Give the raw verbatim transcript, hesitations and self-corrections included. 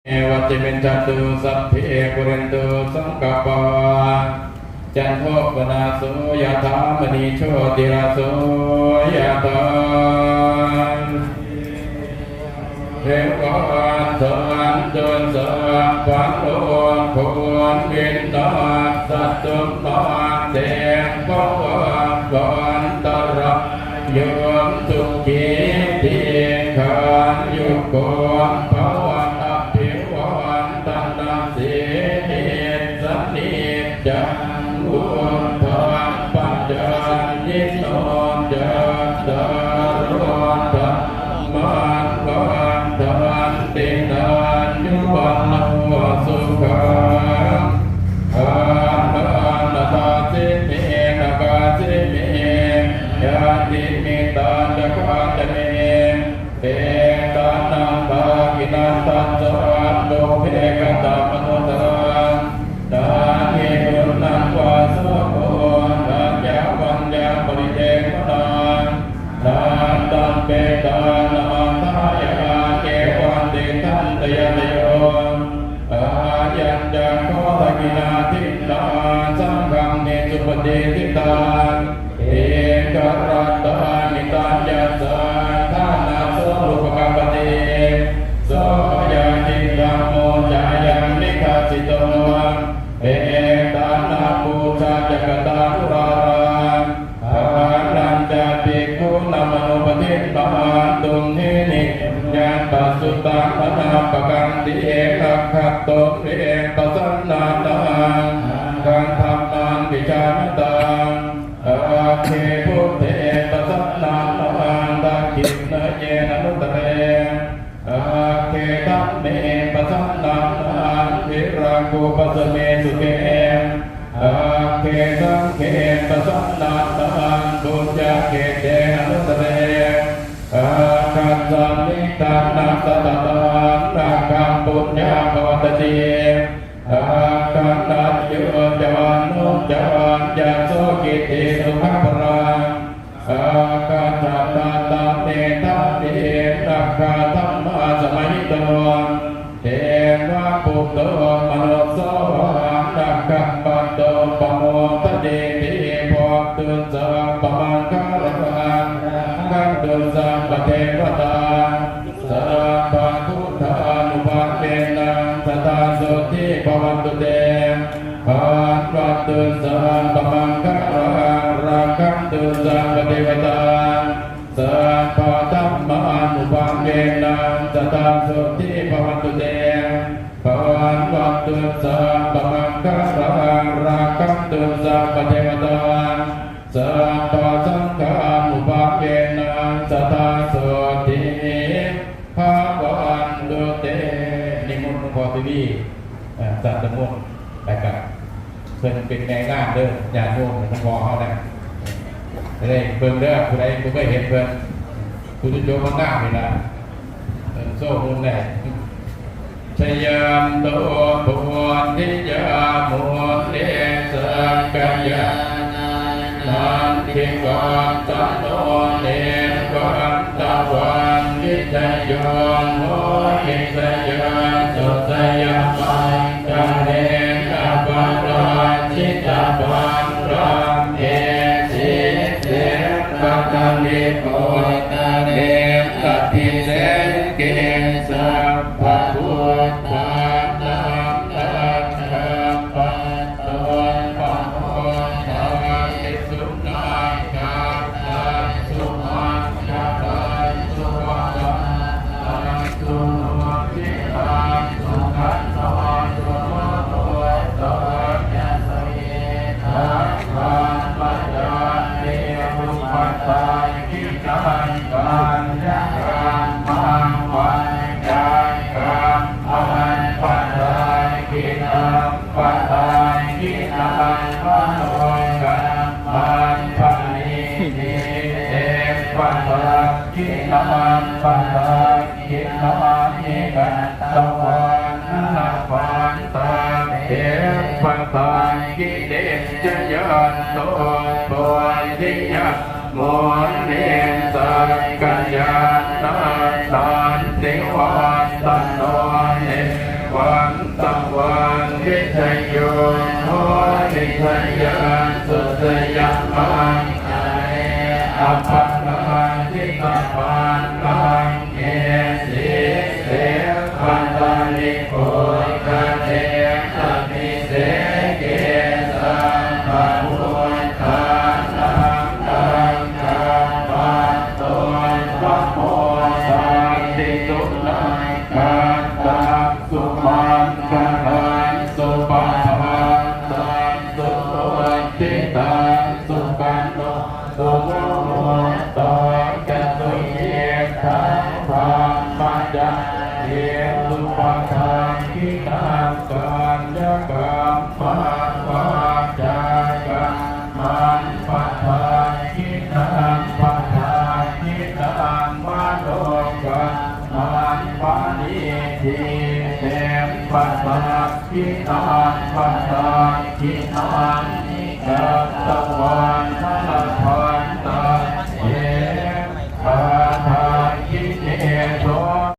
vajjamentu, sabbe pūrentu saṅkappā, cando paṇṇaraso yathā, maṇi jotiraso yathā. Vivassatu sabbarogo vinassatu, mā te bhavatvantarāyo, sukhī dīghāyuko bhava. Abhivādanasīlissa niccaṃ vuḍḍhāpacāyino, cattāro dhammā vaḍḍhanti, āyu vaṇṇo sukhaṃ balaṃ. Adāsi me akāsi me, ñātimittā sakhā ca me, petānaṃ dakkhiṇaṃ dajjā, pubbe katamanussaraṃ. Na hi ruṇṇaṃ vā soko, na ca bhaññā paridevanā, na taṃ petānamatthāya, evaṃ tiṭṭhanti ñātayo. Ayañca kho dakkhiṇā dinnā, saṅghamhi supatiṭṭhitā, dīgharattaṃ hitāyassa, ṭhānaso upakappati. So ñātidhammo ca ayaṃ nidassito, petāna pūjā ca katā uḷārā, ṭhānañca bhikkhūnamanuppadinnaṃ, tumhehi puññaṃ pasutaṃ anappakanti. Aggato ve pasannānaṃ, aggaṃ dhammaṃ vijānataṃ, agge buddhe pasannānaṃ, dakkhiṇeyye anuttare, agge dhamme pasannānaṃ, virago pasame sukhe, agge saṅghe pasannānaṃ, puññakkhette anuttare, aggasmiṃ dānaṃ dadataṃ, aggaṃ puññaṃ pavaḍḍhati. Aggaṃ āyu ca vaṇṇo ca, yaso kitti sukhaṃ balaṃ, aggappatto ca medhāvī, aggadhammasamāhito, devabhūto manusso vā, aggappatto pamodatīti. Bhavatu sabbamaṅgalaṃ, rakkhantu sabbadevatā, sabbabuddhānubhāvena, sadā sotthī bhavantu te. Bhavatu sabbamaṅgalaṃ, rakkhantu sabbadevatā, sabbadhammānubhāvena, sadā sotthī bhavantu te. Bhavatu sabbamaṅgalaṃ, rakkhantu sabbadevatā, sabbasaṅghānubhāvena, sadā sotthī bhavantu te. นิมนต์หลวงพ่อทวี เอ่อ สัตตมนต์ แล้วก็เพิ่นเป็นแม่งานเด้อ ญาติโยมหลวงพ่อเฮานะ จะได้เบิ่งเด้อ ผู้ใดบ่เคยเห็นเพิ่น ผู้ที่โยมมางามนี่ล่ะ เออ โซ่หุ่นได้ Jayanto bodhiyā mūle sakyānaṃ nandivaḍḍhano, evaṃ tvaṃ vijayo hohi jayassu jayamaṅgale, aparājitapallaṅke sīse paṭhavipokkhare, abhiseke sabbabuddhānaṃ aggappatto pamodati. Sunakkhattaṃ sumaṅgalaṃ supabhātaṃ suhuṭṭhitaṃ, sukhaṇo sumuhutto ca suyiṭṭhaṃ brahmacārisu, padakkhiṇaṃ kāyakammaṃ vācākammaṃ padakkhiṇaṃ, padakkhiṇaṃ manokammaṃ paṇidhī te padakkhiṇā, padakkhiṇāni katvāna labhantatthe padakkhiṇe. Jayanto bodhiyā mūle sakyānaṃ nandivaḍḍhano, e Vijayo hohi jayassu jayamaṅgale, aparājitapallaṅke, sīse paṭhavipokkhare, abhiseke sabbabuddhānaṃ, aggappatto pamodati. Sunakkhattaṃ sumaṅgalaṃ, supabhātaṃ suhuṭṭhitaṃ, sukhaṇo sumuhutto ca, suyiṭṭhaṃ brahmacārisu. Padakkhiṇaṃ kāyakammaṃ, vācākammaṃ padakkhiṇaṃ, padakkhiṇaṃ manokammaṃ, paṇidhī te padakkhiṇā, padakkhiṇāni katvā